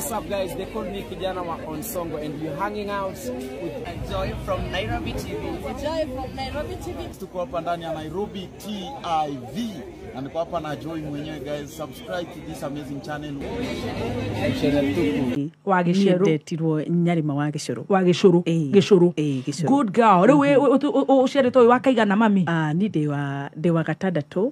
What's up, guys? They call me Kijana wa Onsongo, and we're hanging out with Joy from Nairobi TV. Joy from Nairobi TV. Tuko hapa ndani ya Nairobi TV na niko hapa na Joy mwenyewe guys. Subscribe to this amazing channel. Wa gĩcerũ. Ndetirwo Nyarima wa Gĩcũrũ. Wa Gĩcũrũ. Ĩĩ. Gĩcũrũ. Ĩĩ, Gĩcũrũ. Good girl. Rĩu ũciarĩtwo wĩ wa kaigana mami? Ah, ni ndĩ wa gatandatũ.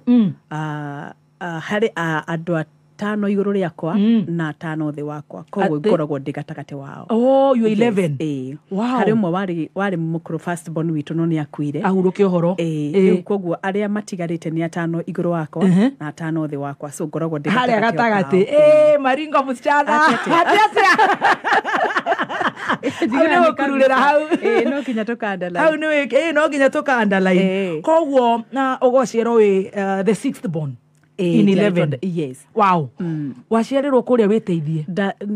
Ah, ah, harĩ andũ atano igũrũ rĩakwa na atano thĩ wakwa, koguo Atĩ- ngoragwo ndĩ gatagatĩ wao. Oh, you are 11. Ĩĩ. Wow. Harĩ ũmwe warĩ mũkũrũ, first born witũ, no nĩ akuire. Ahurũke ũhoro. Ĩĩ, Ĩĩ. rĩu koguo arĩa matigarĩte nĩ atano igũrũ wakwa na atano thĩ wakwa, so ngoragwo ndĩ harĩa gatagatĩ gatagatĩ. wao. Ĩ maringo msichana. Atĩ atĩa? Atĩ atĩa? Hau nĩ gũkururĩra hau. Ĩĩ, no nginya tũka-underline. Hau nĩ ĩ no nginya tũka underline. Koguo na ũgwaciarwo wĩ the sixth born Ĩĩ, in njiarĩtwo 11. Yes. Wow, waciarĩrwo kũrĩa wĩteithie.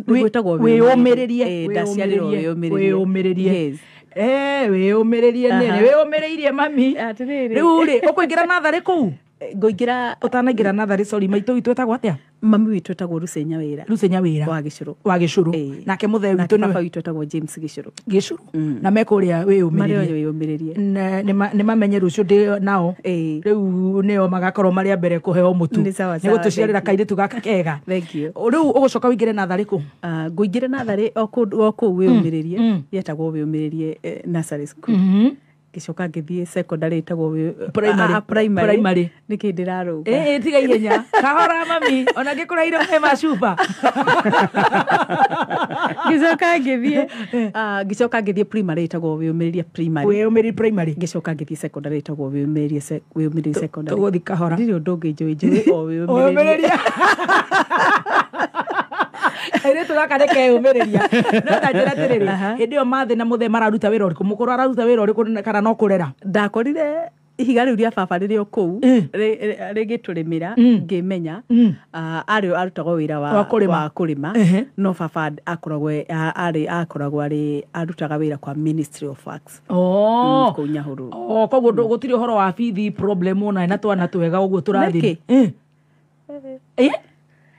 Gwĩtagwo wĩyũmĩrĩrie. Ĩĩ, ndaciarĩrwo wĩyũmĩrĩrie. Wĩyũmĩrĩrie. Yes. Eh, wĩyũmĩrĩrie nĩ wĩyũmĩrĩirie mami. Atĩrĩrĩ. Rĩu rĩ, ũkũingĩra natharĩ kũu? Ngũingĩra. Ũtanaingĩra natharĩ, sorry, maitũ witũ etagwo atĩa? Mami witũ etagwo Lucy Nyawĩra. Lucy Nyawĩra. Wa Gĩcũrũ. Wa Gĩcũrũ. Ĩĩ. Nake mũthee Nake witũ baba nĩwe? witũ etagwo James Gĩcũrũ. Gĩcũrũ. Na me kũrĩa Marĩ wĩyũmĩrĩrie. o wĩyũmĩrĩrie. Nĩ mamenye rũciũ ndĩ nao. Ĩĩ. Rĩu nĩo magakorwo marĩ a mbere kũheo mũtu. Nĩ sawa, Nĩ sawa, gũtũciarĩra thank you. kairĩtu gaka kega. Thank you. Rĩu ũgũcoka ũingĩre natharĩ kũ? Ah, ngũingĩra natharĩ o kũu o kũu wĩyũmĩrĩrie, yetagwo wĩyũmĩrĩrie nursery school. Ngĩcoka ngĩthiĩ secondary ĩtagwo Primary. Ah, ah, primary. Primary. Nĩkĩ ndĩrarũga? Ĩ tiga ihenya, kahora mami, ona ngĩkũraire maĩ ma cuba. Ngĩcoka ngĩthiĩ ngĩcoka ngĩthiĩ primary ĩtagwo wĩyũmĩrĩrie primary. Wĩyũmĩrĩrie primary. Ngĩcoka ngĩthiĩ secondary ĩtagwo wĩyũmĩrĩrie secondary. Tũgũthiĩ kahora. Ndirĩ ũndũ ũngĩ njũĩ, njũĩ o wĩyũmĩrĩrie. Wĩyũmĩrĩrie. Kairĩtu gaka nĩ keyũmĩrĩria. No ta njĩra atĩrĩrĩ, hĩndĩ ĩyo mathĩ na mũthee mararuta wĩra ũrĩkũ? Mũkũrũ araruta wĩra ũrĩkũ kana no kũrera? Ndakorire ihiga rĩu rĩa baba rĩrĩ o kũu rĩgĩtũrĩmĩra, ngĩmenya. Ah, arĩ arutagwo wĩra Wa kũrĩma. Wa kũrĩma. No baba akoragwo arĩ akoragwo arĩ arutaga wĩra kwa Ministry of Works. Oh. Kũu Nyahururu. Oh, koguo gũtirĩ ũhoro wa bithi problem ona na twana twega ũguo tũrathiĩ. Nĩkĩ? Eh.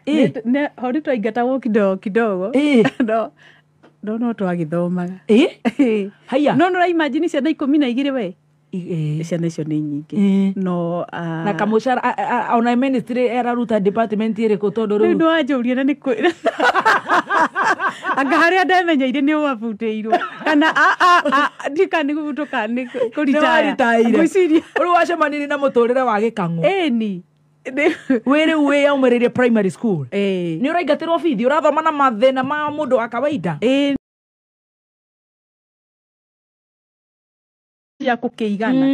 Eh. Hori twaingatagwo kidogo kidogo. No twagĩthomaga. Haiya. No nĩ ũraimagine ciana 12 we. Ciana icio nĩ nyingĩ. No Na kamũcara ona ministry eraruta department ĩrĩkũ tondũ rĩu rĩu nĩ wanjũria na nĩ kwĩra anga harĩa ndemenyeire nĩ wabutĩirwo kana ndika nĩ gũbutwo kana nĩ kũritaya. Nĩwaritaire. Ngwĩciria. Rĩu wacemanirie na mũtũrĩre wa gĩkang'ũ. Ĩni. Wĩ rĩu wĩyaumĩrĩrie primary school. Ĩĩ. Nĩ ũraingatĩrwo bithi, ũrathoma na mathĩna ma mũndũ wa kawaida. Ĩĩ, ya kũkĩigana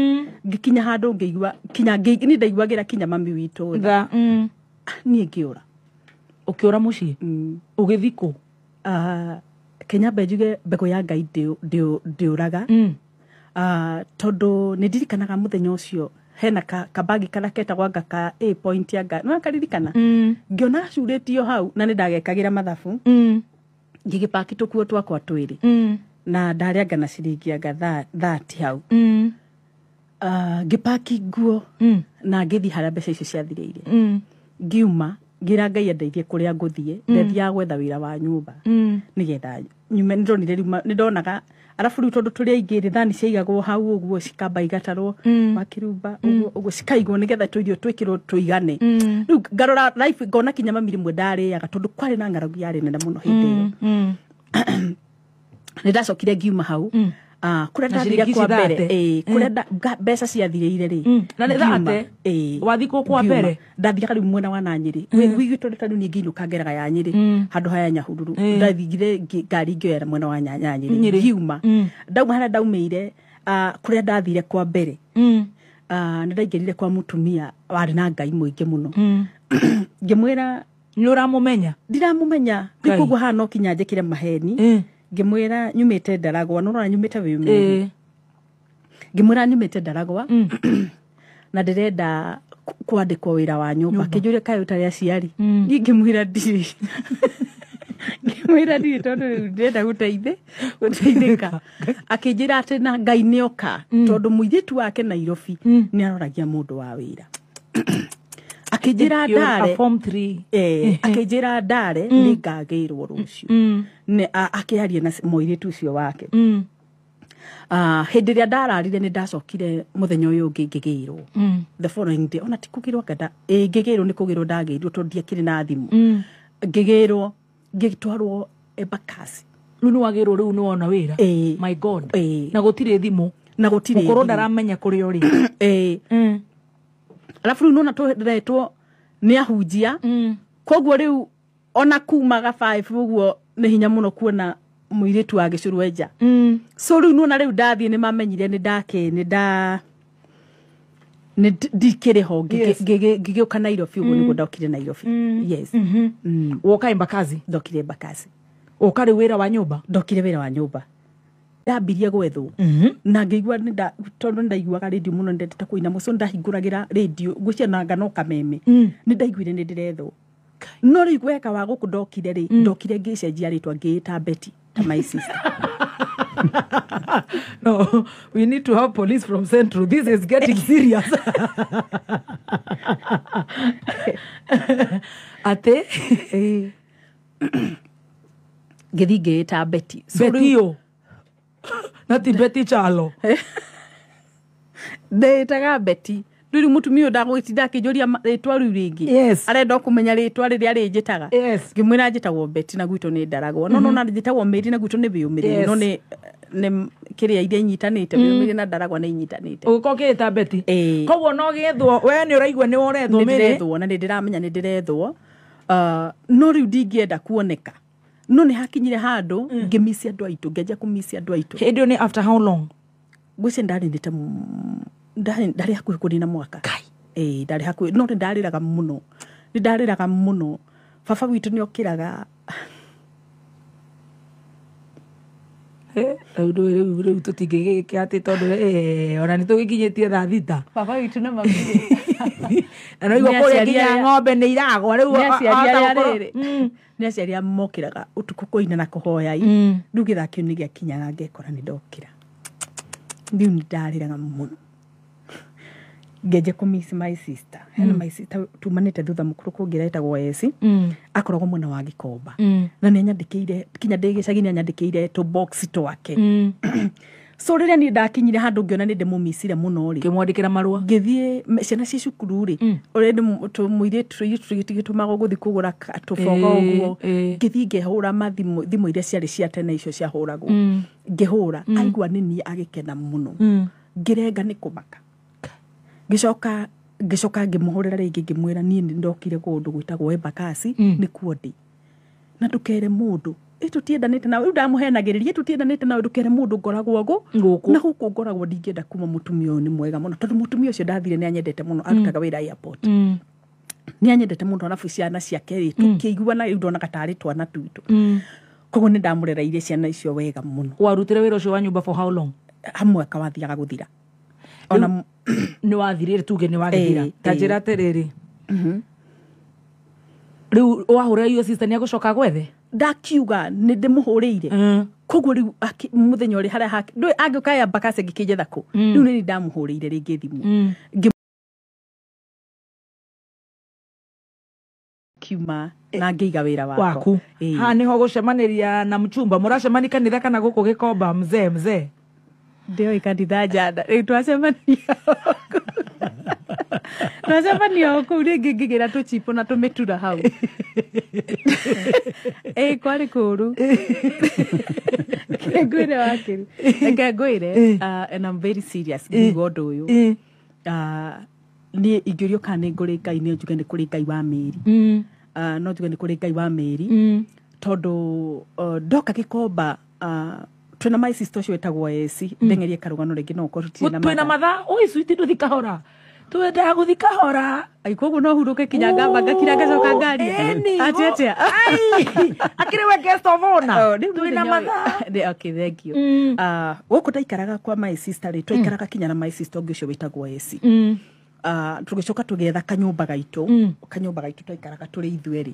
ngĩkinya handũ ngĩigua kinya nĩ ndaiguagĩra kinya mami witũ tha. Tha. Niĩ ngĩũra. Ũkĩũra mũciĩ? Ũgĩthiĩ kũ? Ah, Kenya mbe njuge mbegũ ya Ngai ndĩũraga. Ah, tondũ nĩ ndirikanaga mũthenya ũcio hena kabagi karĩa ketagwo anga ka A point anga no karirikana, ngĩona gacurĩtio hau na nĩ ndagekagĩra mathabu, ngĩgĩpaki tũkuo twakwa twĩrĩ na ndarĩanga na ciringi anga 30 hau. Ah, ngĩpaki nguo na ngĩthiĩ harĩa mbeca icio ciathirĩire. Ngiuma ngĩra Ngai andeithie kũrĩa ngũthiĩ. Ndathiaga gwetha wĩra wa nyũmba nĩgetha nyume. Nĩndonire rĩu nĩndonaga arabu rĩu tondũ tũrĩ aingĩ rĩ, thani ciaigagwo hau ũguo, cikamba igatarwo makĩrumba ũguo ũguo, cikaigwo nĩgetha tũirio twĩkĩrwo tũigane. Rĩu ngarora life ngona kinya mami rĩmwe ndarĩaga tondũ kwarĩ na ng'aragu yarĩ nene mũno hĩndĩ ĩyo. Nĩ ndacokire ngiuma hau. Ah, kũrĩa Na ndathire ciringi kwa mbere cithate. ĩĩ, kũrĩa mbeca ciathirĩire rĩ, Na nĩ ngiuma. thate? Ĩĩ. Wathiĩ kũ kwa Ngiuma. mbere? Ndathiaga rĩu mwena wa na Nyĩrĩ wigitũ ta rĩu niĩ ngĩinũka ngeraga ya Nyĩrĩ handũ haya Nyahururu. Ndathire ngari ngĩoya mwena wa Nyĩrĩ. Nyĩrĩ. Ngiuma, ndauma harĩa ndaumĩire, kũrĩa ndathire kwa mbere, nĩ ndaingĩrire kwa mũtumia warĩ na Ngai mũingĩ mũno. Ngĩmwĩra. Nĩ ũramũmenya? Ndiramũmenya. Ngai. Rĩu koguo haha no kinya njĩkĩre maheni. Ngĩmwĩra nyumĩte Ndaragwa, nĩũrona nyumĩte wĩyũmĩrĩrie. Ngĩmwĩra nyumĩte Ndaragwa na ndĩrenda kwandĩkwo wĩra wa nyũmba. Akĩnjũria kaĩ ũtarĩ aciari? Niĩ ngĩmwĩra ndirĩ, ngĩmwĩra ndirĩ tondũ rĩu ndĩrenda gũteithĩka. Akĩnjĩra atĩ na Ngai nĩoka tondũ mũirĩtu wake Nairobi nĩ aroragia mũndũ wa wĩra. Akĩnjĩra ndare. Form 3. Akĩnjĩra ndare nĩ ngagĩrwo rũciũ. Akĩaria na mũirĩtu ũcio wake. Hĩndĩ ĩrĩa ndararire nĩ ndacokire mũthenya ũyũ ũngĩ ngĩgĩrwo. The following day ona ti kũgĩrwo ngada ngĩgĩrwo nĩ kũgĩrwo ndagĩirwo tondũ ndiakĩrĩ na thimũ. Ngĩgĩrwo ngĩtwarwo Embakasi. Rĩu nĩ wagĩrwo rĩu nĩ wona wĩra. My God. Na gũtirĩ thimũ. Na gũtirĩ. Mũkũrũ ndaramenya kũrĩa ũrĩ. Alafu rĩu nona tũretwo nĩ ahunjia. Koguo rĩu ona kumaga 5 ũguo nĩ hinya mũno kuona mũirĩtu wa gĩcũrwe nja. So rĩu nona rĩu ndathiĩ nĩ mamenyire nĩ ndakĩ nĩ nda nĩ ndikĩrĩ ho ngĩgĩũka Nairobi ũguo nĩguo ndokire Nairobi. Yes. Woka Embakasi? Ndokire Embakasi. Woka rĩu wĩra wa nyũmba? Ndokire wĩra wa nyũmba. Ndambirie gwethwo na ngĩigua tondũ nĩndaiguaga rĩndiũ mũno nĩndendete kũina mũno so nĩndahingũragĩra rĩndiũ ngwĩciria no kameme nĩndaiguire nĩndĩrethwo. No rĩu gweka wa gũkũ ndokire rĩ ndokire ngĩcenjia rĩtwa ngĩĩta Betty ta my sister. No, we need to have police from Central. This is getting serious. Ate ngĩthiĩ ngĩĩta Betty. Betty o Nati Betty Chalo. Ndĩtaga Betty. Rĩu mũtumia ũyũ ndagũgĩtinda akĩnjũria rĩtwa rĩu rĩngĩ. Yes. Arenda kũmenya rĩtwa rĩrĩa rĩnjĩtaga. Yes. Ngĩmwĩra njĩtagwo Betty na gwitũ nĩ Ndaragwo. No nona njĩtagwo Mary na gwitũ nĩ Wĩyũmĩrĩrie. No nĩ kĩrĩa iria inyitanĩte Wĩyũmĩrĩrie na Ndaragwa nĩ inyitanĩte. Ũgĩkorwo ũkĩĩta Betty. Koguo no gĩethwo we nĩ ũraigua nĩ ũrethwo Mary. Nĩndĩrethwo na nĩndĩramenya nĩndĩrethwo. No rĩu ndingĩenda kuoneka. No nĩ hakinyire handũ ngĩmici andũ aitũ ngĩanjia kũmici andũ aitũ. Hĩndĩ ĩyo nĩ after how long? Ngwĩciria ndarĩrĩte ndarĩ hakuhĩ kũnina mwaka. Ndarĩ hakuhĩ no nĩ ndarĩraga mũno. Nĩ ndarĩraga mũno. Baba witũ nĩ okĩraga. Rĩu tũtingĩgĩke atĩ tondũ ona nĩ tũgĩkinyĩtie thaa thita. Baba witũ na mami. Na no igua kũrĩa nginya ng'ombe nĩ iragwa rĩu. Nĩ aciari arĩa mokĩraga ũtukũ kũina na kũhoya. Rĩu gĩthaa kĩu nĩ gĩakinyaga ngekora nĩ ndokĩra. Rĩu nĩ ndarĩraga mũno. Ngĩanjia kũmiss my sister. Hena my sister tumanĩte thutha mũkũrũ kũngĩra etagwo Esi. Akoragwo mwena wa Gĩkomba. Na nĩ anyandĩkĩire kinya ndĩ gĩcagi nĩ anyandĩkĩire tũ box twake. So rĩrĩa niĩ ndakinyire handũ ngĩona nĩ ndĩmũmicire mũno rĩ. Ngĩmwandĩkĩra marũa. Ngĩthiĩ ciana ci cukuru rĩ. Ũrĩa mũirĩtu tũgĩtũmagwo gũthiĩ kũgũra tũboga ũguo. Ngĩthiĩ ngĩhũra mathimũ thimũ iria ciarĩ cia tene icio ciahũragwo. Ngĩhũra aigua nĩ niĩ agĩkena mũno. Ngĩrenga nĩ kũmaka. Ngĩcoka ngĩmũhũrĩra rĩngĩ ngĩmwĩra niĩ nĩ ndokire kũndũ gwĩtagwo Embakasi nĩkuo ndĩ. Na ndũkere mũndũ. Tũtiendanĩte nawe rĩu ndamũhenagĩrĩria tũtiendanĩte nawe ndũkere mũndũ ngoragwo gũkũ. Na gũkũ ngoragwo ndingĩenda kuma mũtumia ũyũ nĩ mwega mũno tondũ mũtumia ũcio ndathire nĩ anyendete mũno arutaga wĩra airport. Nĩ anyendete mũno arabu ciana ciake rĩ tũkĩiguana rĩu ndonaga tarĩ twana twitũ. Koguo nĩ ndamũrereire ciana icio wega mũno. Warutire wĩra ũcio wa nyũmba for how long? Mwaka wathiaga gũthira. Ona nĩ wathirire tuge nĩ wagĩthira. Ta njĩra atĩrĩrĩ. Rĩu wahũrĩra your sister nĩ agũcoka gwethe? Ndakiuga nĩ ndĩmũhũrĩire. Koguo rĩu mũthenya ũrĩa harĩa hake ndũĩ angĩũka Embakasi ngĩkĩnjetha kũ. Rĩu nĩ ndamũhũrĩire rĩngĩ thimũ. Kiuma na ngĩiga wĩra waku. Haha nĩho gũcemanĩria na mchumba. Mũracemania kanitha kana gũkũ Gĩkomba mzee mzee? Ndĩoĩ kanitha njanda. Rĩu twacemania twacemania o kũu rĩngĩ ngĩgĩra tũchipo na tũmĩtura hau. Kwarĩ kũũru. Reke ngwĩre Wakĩru. Reke ngwĩre and I'm very serious ngiuga ũndũ ũyũ. Niĩ ingĩũrio kana nĩ ngũrĩ Ngai nĩ njuge nĩ kũrĩ Ngai wa Mĩri. No njuge nĩ kũrĩ Ngai wa Mĩri. Tondũ ndoka Gĩkomba twĩna my sister ũcio wĩtagwo Esi ndeng'erie karũgano rĩngĩ no ũkorwo tũtirĩ na mathaa. Twĩna mathaa oi sweet ndũthi kahora. Twendaga gũthi kahora. Ai koguo no hurũke kinya ngamba ngakira ngacoka ngaria. Atĩ atĩa? Akĩrĩ we guest of honor. Twĩna mathaa. Okay, thank you. Gũkũ ndaikaraga kwa my sister rĩ twaikaraga kinya na my sister ũngĩ ũcio wĩtagwo Esi. Tũgĩcoka tũgĩetha kanyũmba gaitũ. Kanyũmba gaitũ twaikaraga tũrĩ ithuerĩ.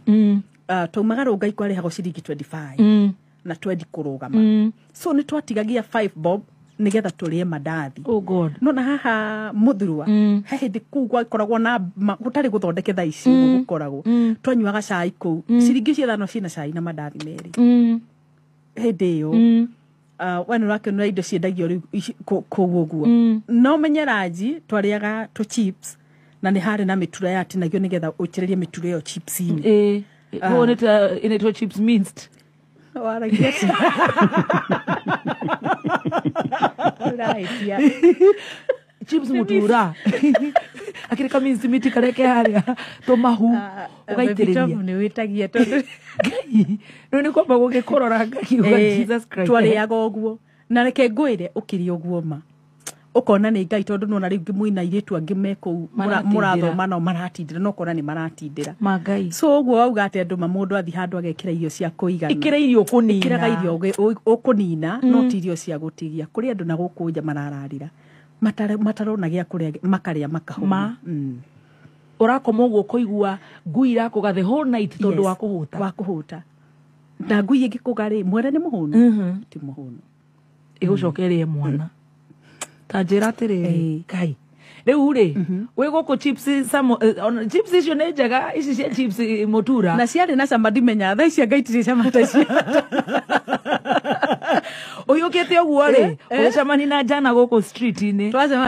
Twaumaga Rũngai kwarĩhagwo ciringi 25. Na 20 kũrũgama. So nĩ twatigagia 5 bob Nĩgetha tũrĩe mandathi. Oh God. No na haha Muthurwa, he hĩndĩ kũu gwakoragwo na gũtarĩ gũthondeke thaa ici ũguo gũkoragwo, twanyuaga cai kũu ciringi 5 ciĩna cai na mandathi 2. Hĩndĩ ĩyo, we nĩ ũrakĩonera indo ciendagio rĩu kũu ũguo. No menye ranji twarĩaga tũ chips, na nĩ harĩ na mĩtura yatinagio nĩgetha ũitĩrĩrie mĩtura ĩyo chips-inĩ. Ĩĩ, koguo nĩ ta inaitwo chips minced. Waragia ũrahĩtia. Chips mutura akĩrĩ ka minced meat karĩa ke harĩa tũmahu ũgaitĩrĩria. Nĩ wĩtagia tondũ Ngai, rĩu nĩ kwamba gũgĩkũrora ngakiuga Jesus Christ. Twarĩaga ũguo, na reke ngwĩre, ũkĩrĩa ũguo ma ũkona nĩ Ngai, tondũ nona rĩu mwĩna airĩtu angĩ me kũu Maratindĩra. Mũrathoma nao maratindĩra, no ũkona nĩ maratindĩra. Ma Ngai. So ũguo wauga atĩ andũ ma mũndũ athiĩ handũ agekĩra irio cia kũigana. Ĩkĩra irio ũkũnina. Ĩkĩraga irio ũkũnina, no ti irio cia gũtigia. Kũrĩ andũ na gũkũ nja marararĩra matarona gĩa kũrĩa, makarĩa makahũna. Ma. Ũrakoma ũguo ũkũigua ngui irakũga the whole night tondũ Yes, wa kũhũta. Wa kũhũta. Na ngui ĩngĩkũga rĩ, mwene nĩ mũhũnu? Ti mũhũnu. Ĩgũcoka ĩrĩe mwana. Ta njĩra atĩrĩrĩ, Ngai, rĩu rĩ wĩ gũkũ chips chips icio nĩ njega, ici cia chips mũtura. Na ciarĩ na cama, ndimenya thaa ici anga itirĩ cama ta icio. Ũhiũkĩte ũguo rĩ, ũgĩcemania na njana gũkũ street-inĩ. Twacema.